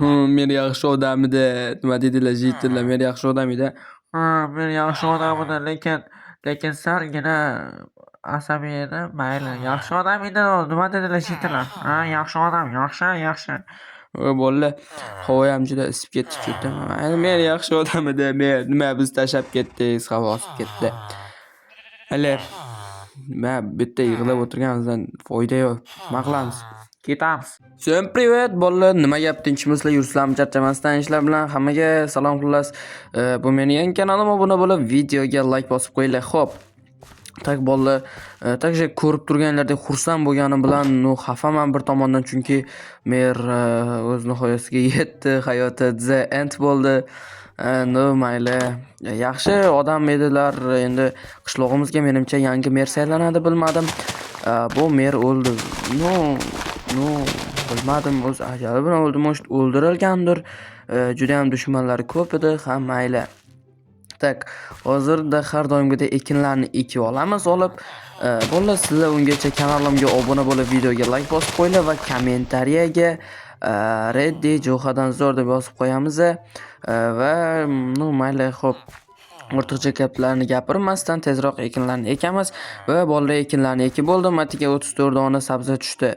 Men yaxshi odam edi. Nima dedilar житель lar? Men yaxshi odam edi. Ha, men yaxshi odam edi, lekin salgina asabiy edi. Mayli, yaxshi odam edi. Nima dedilar житель lar? Ha, yaxshi odam, yaxshi, yaxshi. Bolalar, havo ham juda isib ketdi juda. Men yaxshi odam edi. Men nima, biz tashlab ketdingiz, havo isib ketdi. Hali nima, bu yerda yig'lab o'tirganimizdan foyda yo'q. Nima qilamiz? Ketamiz. Всем привет, bolalar. Nima gap, tinchmisizlar, yuribsizlarmi charchamasdan ishlar bilan? Hammaga salom, xullas. Bu meni yangi kanalim, obuna bo'lib, videoga like bosib qo'yinglar. Xo'p. Так, bolalar, также ko'rib turganlaridek, xursand bo'lganim bilan, ну, xafaman bir tomondan, chunki mer o'z nihoyasiga yetdi, hayoti the end bo'ldi. Ну, mayli. Yaxshi odam edilar. Endi qishlog'imizga, menimcha, yangi mer saylanadi, bilmadim. Bu mer o'ldi. Ну, bilmadim, o'z ajali bilan o'ldi, может, o'ldirilgandir. Judayam dushmanlari ko'p edi. Ha, mayli. Так, hozirda har doimgidek ekinlarni ekib olamiz olib. Bolalar, sizlar ungacha kanalimga obuna bo'lib, videoga like bosib qo'yinglar va kommentariyaga "Reddi Jo'xadan zo'r" deb yozib qo'yamiz. Va, ну, mayli, xo'p. Ortiqcha gaplarni gapirmasdan tezroq ekinlarni ekamiz va bolalar, ekinlarni ekib bo'ldim. Matiga 34 dona sabzi tushdi.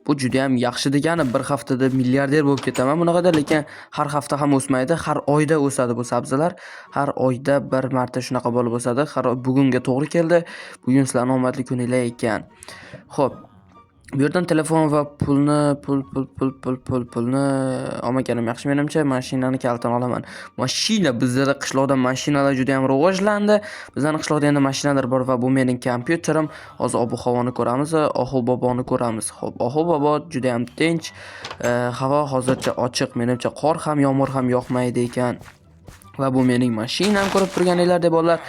Bu juda ham yaxshi degani, bir haftada milliarder bo'lib ketaman bunaqada, lekin har hafta ham o'smaydi, har oyda o'sadi bu sabzilar. Har oyda bir marta shunaqa bo'lib o'sadi. Har oy bugunga to'g'ri keldi. Bugun sizlarning omadli kuninglar ekan. Xo'p. Bu yerdan telefon va pulni, pul, pul, pul, pul, pul, pulni olmaganim yaxshi menimcha. Mashinani kalitini olaman. Mashina, bizda qishloqda mashinalar juda ham rivojlandi. Bizani qishloqda endi mashinalar bor va bu mening kompyuterim. Hozir ob-havoni ko'ramiz, Ohu boboni ko'ramiz. Xo'p, Ohu bobo juda ham tinch. Havo hozircha ochiq. Menimcha, qor ham, yomg'ir ham yoqmaydi ekan. Va bu mening mashinam, ko'rib turganinglardek, bolalar.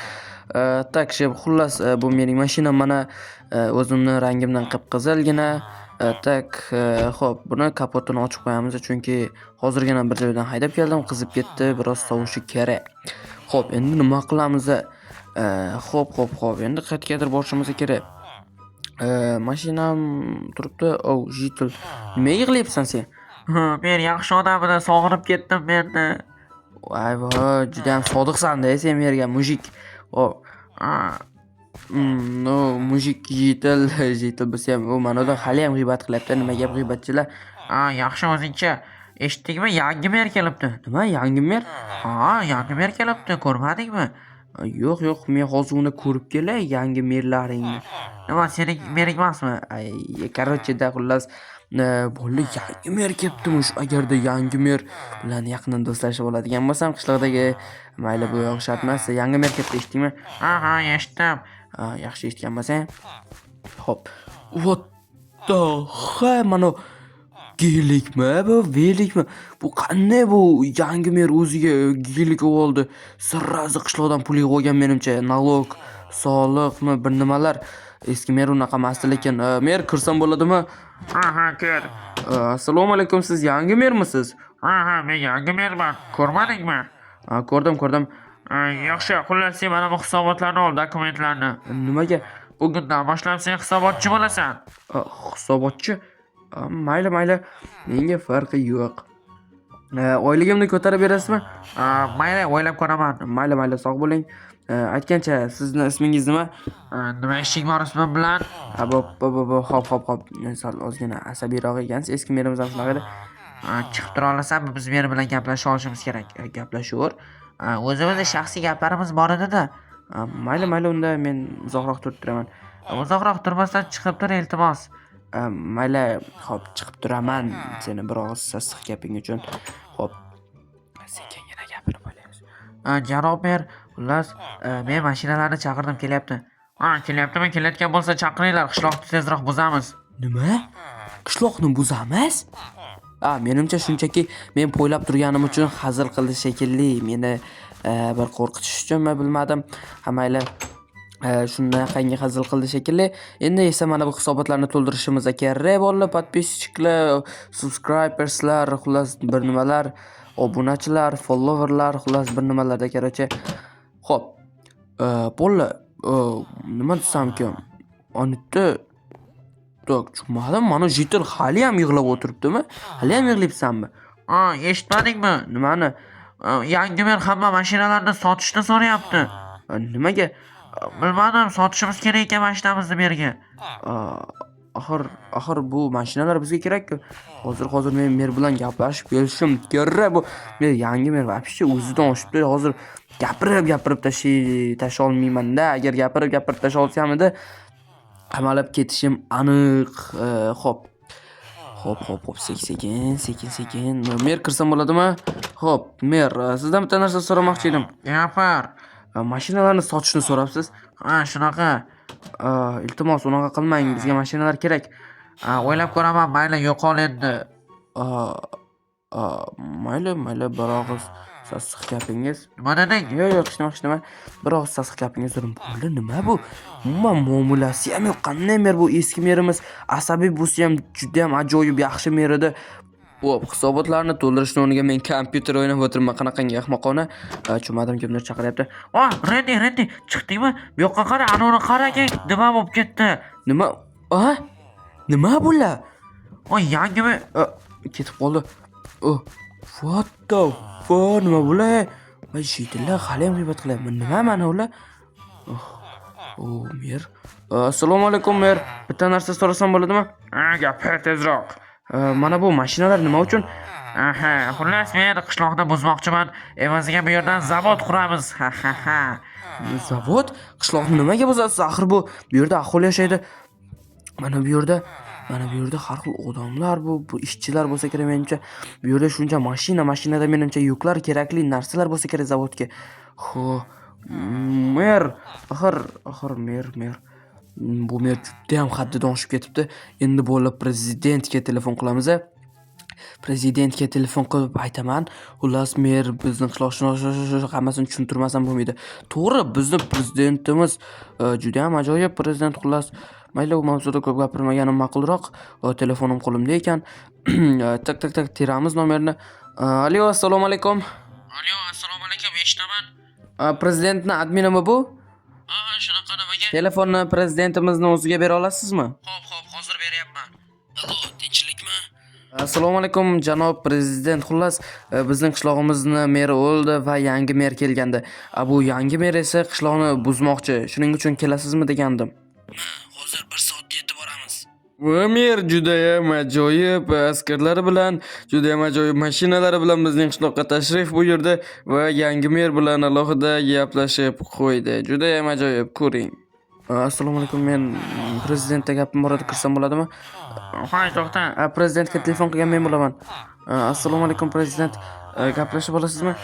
Так, xullas, bu mening mashinam, mana, o'zimni rangimdan qip-qizilgina. Так, xo'p, buni kapotini ochib qo'yamiz, chunki hozirgina bir joydan haydab keldim, qizib ketdi, biroz sovishi kerak. Xo'p, endi nima qilamiz? Xo'p, xo'p, xo'p, endi qayergadir borishimiz kerak. Mashinam turibdi. Oh, житель. Nima yig'layapsan sen? Men yaxshi odam edi, sog'inib ketdim merni. Voy voy, judayam sodiqsan-da sen merga, мужик. O, ну, мужик, житель, житель bo'lsa ham, u ma'noda haliyam g'iybat qilyapti. Nima gap, g'iybatchilar? Ha, yaxshi, o'zingchi. Eshitdingmi, yangi mer kelibdi. Nima, yangi mer? Ha, yangi mer kelibdi, ko'rmadingmi? Yo'q, yo'q, men hozir uni ko'rib kelay, yangi merlaringni. Nima, sening mering emasmi? Ay, короче, да, xullas, bo'ldi, yangi mer kelibdimish. Agarda yangi mer bilan yaqindan do'stlashib oladigan bo'lsam, qishloqdagi, mayli, bu yoq shart emas. Yangi mer kelibdi, eshitdingmi? Ha, eshitdim. Ha, yaxshi eshitgan bo'lsang. Xo'p. What the hell, mana gelikmi bu, velikmi? Bu qanday, bu yangi mer o'ziga gelik oldi? Сразу qishloqdan pul yig'ib olgan menimcha, налог, soliqmi, bir nimalar. Eski mer unaqa emasdi lekin. Mer, kirsam bo'ladimi? Ha, kir. Assalomu alaykum, siz yangi mermisiz? Ha, men yangi merman. Ko'rmadingmi? Ha, ko'rdim, ko'rdim. Ha, yaxshi, xullas, sen mana bu hisobotlarni ol, dokumentlarni. Nimaga? Bugundan boshlab sen hisobotchi bo'lasan. Hisobotchi? Mayli, mayli. Menga farqi yo'q. Oyligimni ko'tarib berasizmi? Mayli, o'ylab ko'raman. Mayli, mayli, sog' bo'ling. Aytgancha, sizni ismingiz nima? Nima ishing bor ismim bilan? Ha, bo'p, bo'p, bo'p, xo'p, xo'p, xo'p. Sal ozgina asabiyroq ekansiz. Eski merimiz ham shunaqa edi. Chiqib tura olasanmi? Biz mer bilan gaplasha olishimiz kerak. Gaplashaver. O'zimizni shaxsiy gaplarimiz bor edi-da. Mayli, mayli, unda men uzoqroq turib turaman. Uzoqroq turmasdan chiqib tur, iltimos. Mayli, xo'p, chiqib turaman seni bir og'iz sassiq gaping uchun. Xo'p. Sekingina gapirib olaymiz. Janob mer, xullas, men mashinalarni chaqirdim, kelyapti. Ha, kelyaptimi? Kelayotgan bo'lsa, chaqiringlar, qishloqni tezroq buzamiz. Nima? Qishloqni buzamiz? A, menimcha, shunchaki men poylab turganim uchun hazil qildi shekilli. Meni bir qo'rqitish uchunmi, bilmadim. Ha, mayli. Shunaqangi hazil qildi shekilli. Endi esa mana bu hisobotlarni to'ldirishimiz kerak, bolalar, подписчик lar, subscriberslar, xullas, bir nimalar, obunachilar, followerlar, xullas, bir nimalarda, короче. Xo'p. Bolalar, nima desamkin? Anitda. Так, tushunmadim. Mana житель haliyam yig'lab o'tiribdimi? Haliyam yig'layapsanmi? Ha, eshitmadingmi? Nimani? Yangi mer hamma mashinalarni sotishni so'rayapti. Nimaga? Bilmadim, sotishimiz kerak ekan mashinamizni merga. Axir bu mashinalar bizga kerak-ku. Hozir men mer bilan gaplashib kelishim kerak. Bu mer, yangi mer вообще o'zidan oshibdi. Hozir gapirib gapirib tashlay olmayman-da. Agar gapirib gapirib tashlay olsam edi, qamalib ketishim aniq. Xo'p. Xo'p, sekin, sekin, sekin. Mer, kirsam bo'ladimi? Xo'p, mer, sizdan bitta narsa so'ramoqchi edim. Gapir. Mashinalarni sotishni so'rabsiz. Ha, shunaqa. Iltimos, unaqa qilmang, bizga mashinalar kerak. Ha, o'ylab ko'raman, mayli, yo'qol endi. Mayli, mayli, bir og'iz sassiq gapingiz. Nima deding? Yo'q, hech nima, hech nima. Bir og'iz sassiq gapingiz. Bo'ldi, nima bu? Umuman muomalasi ham yo'q. Qanday mer bu? Eski merimiz asabiy bo'lsa ham juda ham ajoyib yaxshi mer edi. Xo'p, hisobotlarni to'ldirishni o'rniga men kompyuter o'ynab o'tiribman. Qanaqangi ahmoqona. Tushunmadim, kimdir chaqiryapti. Oh, Reddi, Reddi, chiqdingmi? Bu yoqqa qara, anavini qarang, nima bo'lib ketdi? Nima? A? Nima bular? Oy, yangimi? Ketib qoldi. Oh, what the fuck? Nima bular? Voy, shiytillar hali ham g'iybat qilyapman. Nima mana ular? Oh, mer. Assalomu alaykum, mer. Bitta narsa so'rasam bo'ladimi? Ha, gapir tezroq. Mana bu mashinalar nima uchun? Aha, xullas, men qishloqni buzmoqchiman. Evaziga bu yerdan zavod quramiz. Ha ha ha. Zavod? Qishloqni nimaga buzasiz? Axir bu yerda aholi yashaydi. Mana bu yerda, mana bu yerda har xil odamlar, bu ishchilar bo'lsa kerak menimcha. Bu yerda shuncha mashina, mashinada menimcha yuklar, kerakli narsalar bo'lsa kerak zavodga. Xo'p, mer, axir mer. Bu mer juda ham haddidan oshib ketibdi. Endi bo'lib prezidentga telefon qilamiz. Prezidentga telefon qilib aytaman. Xullas, mer bizni qishloqni hammasini tushuntirmasam bo'lmaydi. To'g'ri, bizni prezidentimiz juda ham ajoyib prezident, xullas. Mayli, u mavzuda ko'p gapirmaganim ma'qulroq. Telefonim qo'limda ekan. Tak tak tak teramiz nomerni. Alo, assalomu alaykum. Alo, assalomu alaykum, eshitaman. Prezidentni adminimi bu? Ha, shunaqa, nimaga? Telefonni prezidentimizni o'ziga bera olasizmi? Xo'p, hozir beryapman. Alo, tinchlikmi? Assalomu alaykum, janob prezident. Xullas, bizning qishlog'imizni meri o'ldi va yangi mer kelgandi. Bu yangi mer esa qishloqni buzmoqchi. Shuning uchun kelasizmi degandim. Hozir 1 soatda yetib boramiz. Va mer judayam ajoyib askarlari bilan, judayam ajoyib mashinalari bilan bizning qishloqqa tashrif buyurdi va yangi mer bilan alohida gaplashib qo'ydi. Judayam ajoyib, ko'ring. Assalomu alaykum, men prezidentga gapim bor edi, kirsam bo'ladimi? Hoy, to'xta. Prezidentga telefon qilgan men bo'laman. Assalomu alaykum, prezident. Gaplashib olasizmi?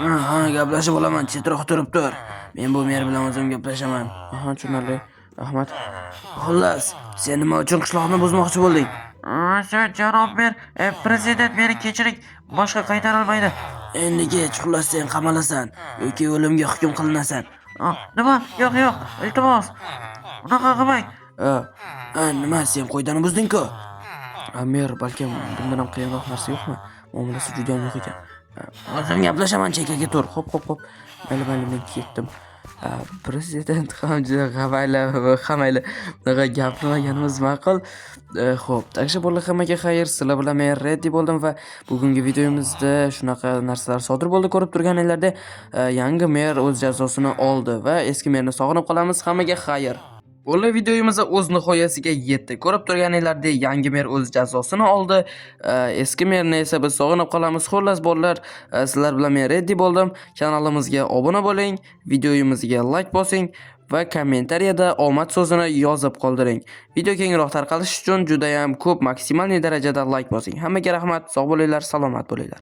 Ha, gaplashib olaman, chetroq turib tur. Men bu mer bilan o'zim gaplashaman. Aha, tushunarli. Rahmat. Xullas, sen nima uchun qishloqni buzmoqchi bo'lding? Sen janob mer, prezident, meni kechiring, boshqa qaytarilmaydi. Endi kech, xullas sen qamalasan yoki o'limga hukm qilinasan. Nima? Yo'q, yo'q, iltimos. Unaqa qilmang. Nima, sen qoidani buzding-ku? Mer, balkim bundan ham qiyinroq narsa yo'qmi? Muomalasi juda ham yo'q ekan. O'zim gaplashaman, chekkaga tur. Xo'p, xo'p, xo'p. Mayli, mayli, men ketdim. Prezident ham juda hamayli. Bunaqa gapirmaganimiz ma'qul. Xo'p, taksha bo'ldi, hammaga xayr. Sizlar bilan men Reddi bo'ldim va bugungi videomizda shunaqa narsalar sodir bo'ldi. Ko'rib turganinglarda, yangi mer o'z jazosini oldi va eski merni sog'inib qolamiz. Hammaga xayr. Bo'ldi, videomiz o'z nihoyasiga yetdi. Ko'rib turganinglardek, yangi mer o'z jazosini oldi. Eski merni esa biz sog'inib qolamiz. Xullas, bolalar, sizlar bilan men Reddi bo'ldim. Kanalimizga obuna bo'ling, videomizga like bosing va kommentariyada omad so'zini yozib qoldiring. Video kengroq tarqalishi uchun juda ham ko'p, maksimal darajada like bosing. Hammaga rahmat, sog' bo'linglar, salomat bo'linglar.